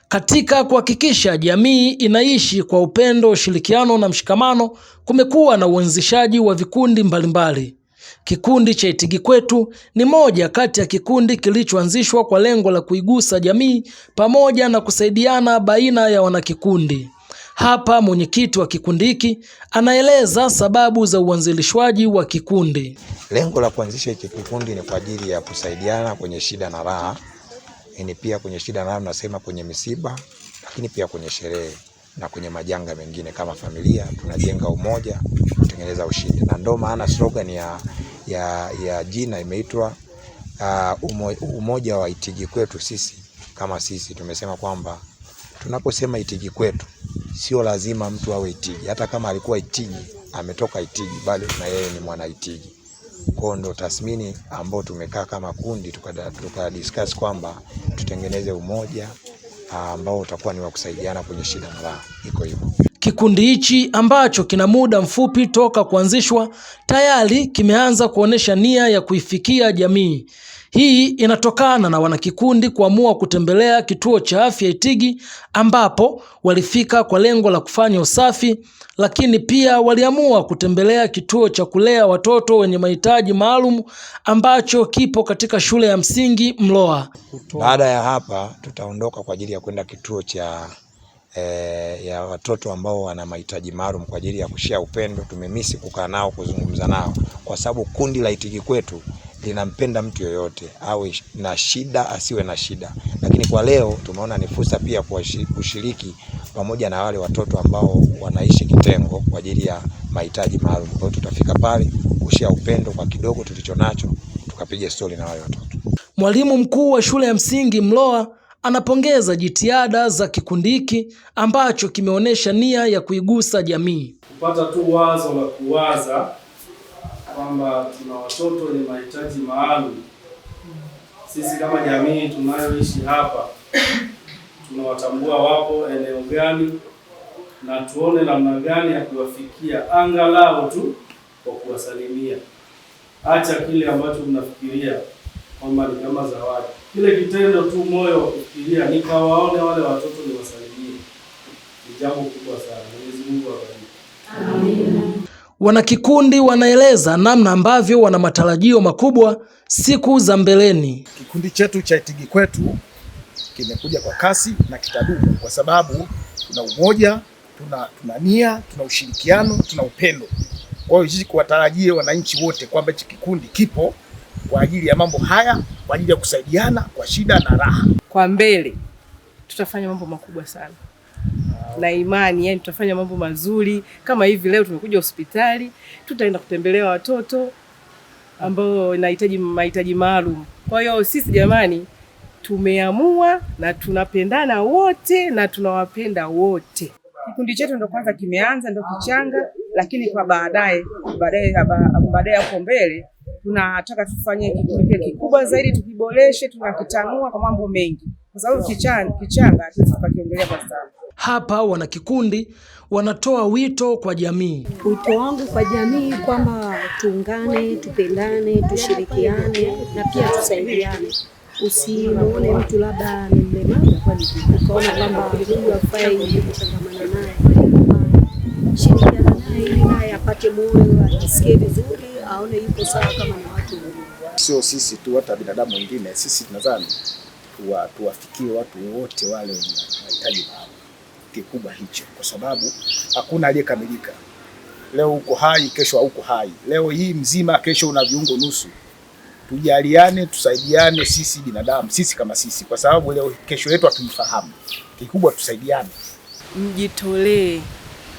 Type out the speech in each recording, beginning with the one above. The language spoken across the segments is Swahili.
Katika kuhakikisha jamii inaishi kwa upendo, ushirikiano na mshikamano, kumekuwa na uanzishaji wa vikundi mbalimbali. Kikundi cha Itigi Kwetu ni moja kati ya kikundi kilichoanzishwa kwa lengo la kuigusa jamii pamoja na kusaidiana baina ya wanakikundi. Hapa mwenyekiti wa kikundi hiki anaeleza sababu za uanzilishwaji wa kikundi. Lengo la kuanzisha hiki kikundi ni kwa ajili ya kusaidiana kwenye shida na raha, lakini pia kwenye shida na raha tunasema kwenye misiba, lakini pia kwenye sherehe na kwenye majanga mengine. Kama familia tunajenga umoja, kutengeneza ushindi, na ndio maana slogan ya jina imeitwa umoja wa Itigi Kwetu. Sisi kama sisi tumesema kwamba tunaposema Itigi Kwetu sio lazima mtu awe Itigi, hata kama alikuwa Itigi, ametoka Itigi, bado na yeye ni mwana Itigi. Kwa ndo tathmini ambayo tumekaa kama kundi tuka discuss kwamba tutengeneze umoja ambao utakuwa ni wa kusaidiana kwenye shida na raha. Iko hivyo. Kikundi hichi ambacho kina muda mfupi toka kuanzishwa tayari kimeanza kuonesha nia ya kuifikia jamii. Hii inatokana na wanakikundi kuamua kutembelea kituo cha afya Itigi ambapo walifika kwa lengo la kufanya usafi, lakini pia waliamua kutembelea kituo cha kulea watoto wenye mahitaji maalum ambacho kipo katika shule ya msingi Mloa. Baada ya hapa tutaondoka kwa ajili ya kwenda kituo cha ya watoto ambao wana mahitaji maalum kwa ajili ya kushare upendo. Tumemisi kukaa nao, kuzungumza nao, kwa sababu kundi la Itigi Kwetu linampenda mtu yoyote, awe na shida asiwe na shida. Lakini kwa leo tumeona ni fursa pia kushiriki pamoja na wale watoto ambao wanaishi kitengo kwa ajili ya mahitaji maalum. Kwa hiyo tutafika pale kushare upendo kwa kidogo tulichonacho, tukapiga stori na wale watoto. Mwalimu mkuu wa shule ya msingi Mloa anapongeza jitihada za kikundi hiki ambacho kimeonyesha nia ya kuigusa jamii. Kupata tu wazo la kuwaza kwamba tuna watoto wenye mahitaji maalum. Sisi kama jamii tunayoishi hapa tunawatambua wapo eneo gani, na tuone namna gani ya kuwafikia angalau tu kwa kuwasalimia. Acha kile ambacho mnafikiria kwamba ni kama zawadi, kile kitendo tu, moyo wa kufikiria nikawaone wale watoto niwasalimie, ni jambo kubwa sana. Mwenyezi Mungu awabariki. Amina. Wanakikundi wanaeleza namna ambavyo wana matarajio makubwa siku za mbeleni. Kikundi chetu cha Itigi Kwetu kimekuja kwa kasi na kitadumu kwa sababu tuna umoja, tuna nia, tuna ushirikiano, tuna upendo. Kwa hiyo sisi kuwatarajie wananchi wote kwamba hichi kikundi kipo kwa ajili ya mambo haya, kwa ajili ya kusaidiana kwa shida na raha. Kwa mbele tutafanya mambo makubwa sana na imani, yani tutafanya mambo mazuri kama hivi. Leo tumekuja hospitali, tutaenda kutembelea watoto ambao wanahitaji mahitaji maalum. Kwa hiyo sisi jamani, tumeamua na tunapendana wote na tunawapenda wote. Kikundi chetu ndo kwanza kimeanza, ndo kichanga, lakini kwa baadaye baadaye baadaye hapo mbele tunataka tufanye kikundi kikubwa zaidi, tukiboreshe, tunakitanua kwa mambo mengi, kwa sababu kichanga hatuwezi tukakiongelea kwa sana. Hapa wanakikundi wanatoa wito kwa jamii. Wito wangu kwa jamii kwamba tuungane, tupendane, tushirikiane na pia tusaidiane. Usimuone mtu labda ni mlemavu ukaona kwamba huyu hafai kuchangamana naye. Shirikiana naye ili naye apate moyo, ajisikie vizuri, aone yuko sawa kama na watu wengine. Sio sisi tu, hata binadamu wengine. Sisi tunadhani tuwafikie watu wote wale wenye mahitaji maalum. Kikubwa hicho, kwa sababu hakuna aliyekamilika. Leo uko hai, kesho hauko hai. Leo hii mzima, kesho una viungo nusu. Tujaliane, tusaidiane sisi binadamu, sisi kama sisi, kwa sababu leo kesho yetu hatuifahamu. Kikubwa tusaidiane. Mjitolee,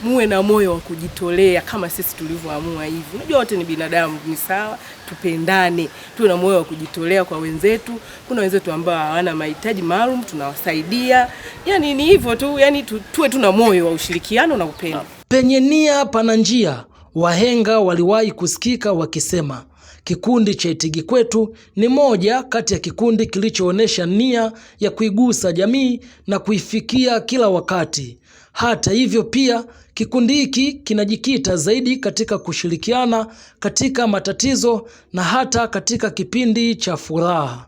muwe na moyo wa kujitolea kama sisi tulivyoamua hivi. Unajua wote ni binadamu, ni sawa, tupendane, tuwe na moyo wa kujitolea kwa wenzetu. Kuna wenzetu ambao hawana mahitaji maalum, tunawasaidia. Yani ni hivyo tu, yani tuwe tuna moyo wa ushirikiano na upendo. Penye nia pana njia, wahenga waliwahi kusikika wakisema. Kikundi cha Itigi Kwetu ni moja kati ya kikundi kilichoonyesha nia ya kuigusa jamii na kuifikia kila wakati. Hata hivyo pia kikundi hiki kinajikita zaidi katika kushirikiana katika matatizo na hata katika kipindi cha furaha.